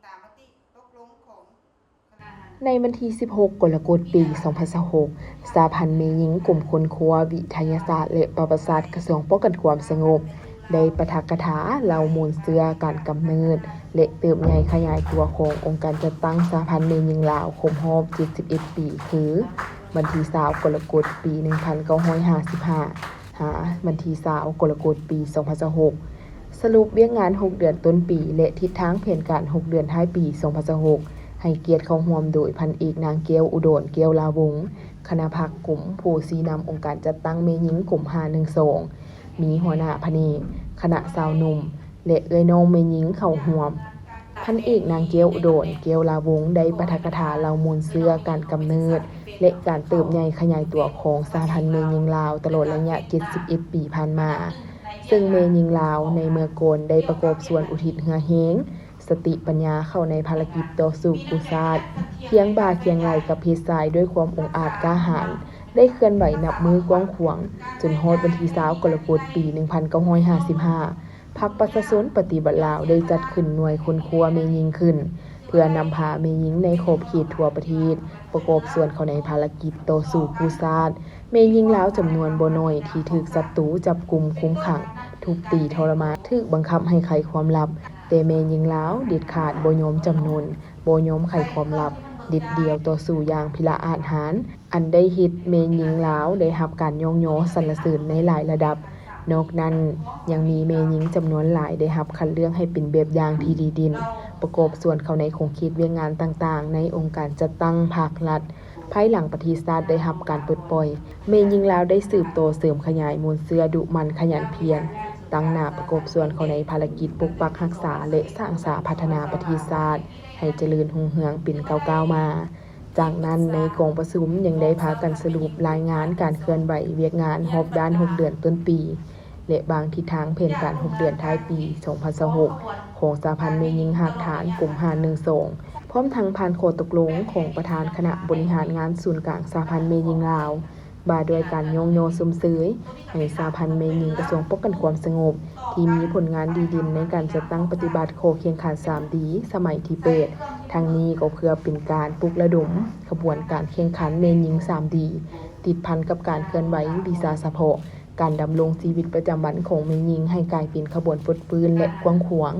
ຕາມມະຕິຕົກລົງຂອງຄະນະ ໃນວັນທີສິບຫົກ ກໍລະກົດ ປີສອງພັນຊາວຫົກ ສະຫະພັນແມ່ຍິງ ກົມຄົ້ນຄວ້າວິທະຍາສາດ ແລະ ປະຫວັດສາດ ກະຊວງປ້ອງກັນຄວາມສະຫງົບ ໄດ້ປາຖະກະຖາເລົ່າມູນເຊື້ອການກຳເນີດ ແລະ ເຕີບໃຫຍ່ຂະຫຍາຍຕົວຂອງອົງການຈັດຕັ້ງສະຫະພັນແມ່ຍິງລາວ ຄົບຮອບເຈັດສິບເອັດປີ ຄື ວັນທີຊາວ ກໍລະກົດ ປີໜຶ່ງພັນເກົ້າຮ້ອຍຫ້າສິບຫ້າ ຫາ ວັນທີຊາວ ກໍລະກົດ ປີສອງພັນຊາວຫົກ ສະຫຼຸບວຽກງານຫົກເດືອນຕົ້ນປີ ແລະ ທິດທາງແຜນການຫົກເດືອນທ້າຍປີສອງພັນຊາວຫົກ ໃຫ້ກຽດເຂົ້າຮ່ວມໂດຍ ພັນເອກ ນາງ ແກ້ວອຸດອນ ແກ້ວລາວົງ ຄະນະພັກກົມ ຜູ້ຊີ້ນຳອົງການຈັດຕັ້ງແມ່ຍິງກົມຫ້າໜຶ່ງສອງ ມີຫົວໜ້າພະແນກ, ຄະນະຊາວໜຸ່ມ ແລະ ເອື້ອຍນ້ອງແມ່ຍິງເຂົ້າຮ່ວມ. ພັນເອກ ນາງ ແກ້ວອຸດອນ ແກ້ວລາວົງ ໄດ້ປາຖະກະຖາເລົ່າມູນເຊື້ອການກຳເນີດ ແລະ ການເຕີບໃຫຍ່ຂະຫຍາຍຕົວຂອງສະຫະພັນແມ່ຍິງລາວ ຕະຫຼອດໄລຍະເຈັດສິບເອັດປີຜ່ານມາ, ເຊິ່ງແມ່ຍິງລາວໃນເມື່ອກ່ອນໄດ້ປະກອບສ່ວນອຸທິດເຫື່ອແຮງ, ສະຕິປັນຍາເຂົ້າໃນພາລະກິດຕໍ່ສູ້ກູ້ຊາດ, ຄຽງບ່າຄຽງໄຫຼ່ກັບເພດຊາຍດ້ວຍຄວາມອົງອາດກ້າຫານ, ໄດ້ເຄື່ອນໄຫວນັບມື້ກວ້າງຂວາງ, ຈົນຮອດວັນທີຊາວ ກໍລະກົດ ປີໜຶ່ງພັນເກົ້າຮ້ອຍຫ້າສິບຫ້າ ພັກປະຊາຊົນປະຕິວັດລາວໄດ້ຈັດຂຶ້ນໜ່ວຍຄົ້ນຄວ້າແມ່ຍິງຂຶ້ນ ເພື່ອນຳພາແມ່ຍິງໃນຂອບເຂດທົ່ວປະເທດ ປະກອບສ່ວນເຂົ້າໃນພາລະກິດຕໍ່ສູ້ກູ້ຊາດ. ແມ່ຍິງລາວຈຳນວນບໍ່ໜ້ອຍທີ່ຖືກສັດຕູຈັບກຸມຄຸມຂັງ, ທຸບຕີທໍລະມານ, ຖືກບັງຄັບໃຫ້ໄຂຄວາມລັບ, ແຕ່ແມ່ຍິງລາວເດັດຂາດບໍ່ຍອມຈຳນົນ, ບໍ່ຍອມໄຂຄວາມລັບ, ເດັດດ່ຽວຕໍ່ສູ້ຢ່າງພິລະອາດຫານ, ອັນໄດ້ເຮັດແມ່ຍິງລາວໄດ້ຮັບການຍ້ອງຍໍສັນລະເສີນໃນຫຼາຍລະດັບ. ນອກນັ້ນ, ຍັງມີແມ່ຍິງຈຳນວນຫຼາຍໄດ້ຮັບຄັດເລືອກໃຫ້ເປັນແບບຢ່າງທີ່ດີເດັ່ນ, ປະກອບສ່ວນເຂົ້າໃນຂົງເຂດວຽກງານຕ່າງໆ ໃນອົງການຈັດຕັ້ງພາກລັດ. ພາຍຫຼັງປະເທດຊາດໄດ້ຮັບການປົດປ່ອຍ, ແມ່ຍິງລາວໄດ້ສືບຕໍ່ເສີມຂະຫຍາຍມູນເຊື້ອດຸໝັ່ນຂະຫຍັນພຽນ, ຕັ້ງໜ້າປະກອບສ່ວນເຂົ້າໃນພາລະກິດປົກປັກຮັກສາ ແລະ ສ້າງສາພັດທະນາປະເທດຊາດໃຫ້ຈະເລີນຮຸ່ງເຮືອງເປັນກ້າວໆມາ. ຈາກນັ້ນໃນກອງປະຊຸມຍັງໄດ້ພາກັນສະຫຼຸບລາຍງານການເຄື່ອນໄຫວວຽກງານຮອບດ້ານຫົກເດືອນຕົ້ນປີ ແລະ ບາງທິດທາງແຜນການຫົກເດືອນທ້າຍປີສອງພັນຊາວຫົກ ຂອງສະຫະພັນແມ່ຍິງຮາກຖານກົມຫ້າໜຶ່ງສອງ ພ້ອມທັງຜ່ານຂໍ້ຕົກລົງຂອງປະທານຄະນະບໍລິຫານງານສູນກາງສະຫະພັນແມ່ຍິງລາວ ວ່າດ້ວຍການຍ້ອງຍໍຊົມເຊີຍໃຫ້ສະຫະພັນແມ່ຍິງກະຊວງປ້ອງກັນຄວາມສະຫງົບ ທີ່ມີຜົນງານດີເດັ່ນໃນການຈັດຕັ້ງປະຕິບັດຂໍ້ແຂ່ງຂັນສາມດີ ສະໄໝທີແປດ. ທັງນີ້ກໍເພື່ອເປັນການປຸກລະດົມຂະບວນການແຂ່ງຂັນແມ່ຍິງສາມດີ ຕິດພັນກັບການເຄື່ອນໄຫວວິຊາສະເພາະ, ການດຳລົງຊີວິດປະຈຳວັນຂອງແມ່ຍິງໃຫ້ກາຍເປັນຂະບວນຟົດຟື້ນ ແລະ ກວ້າງຂວາງ.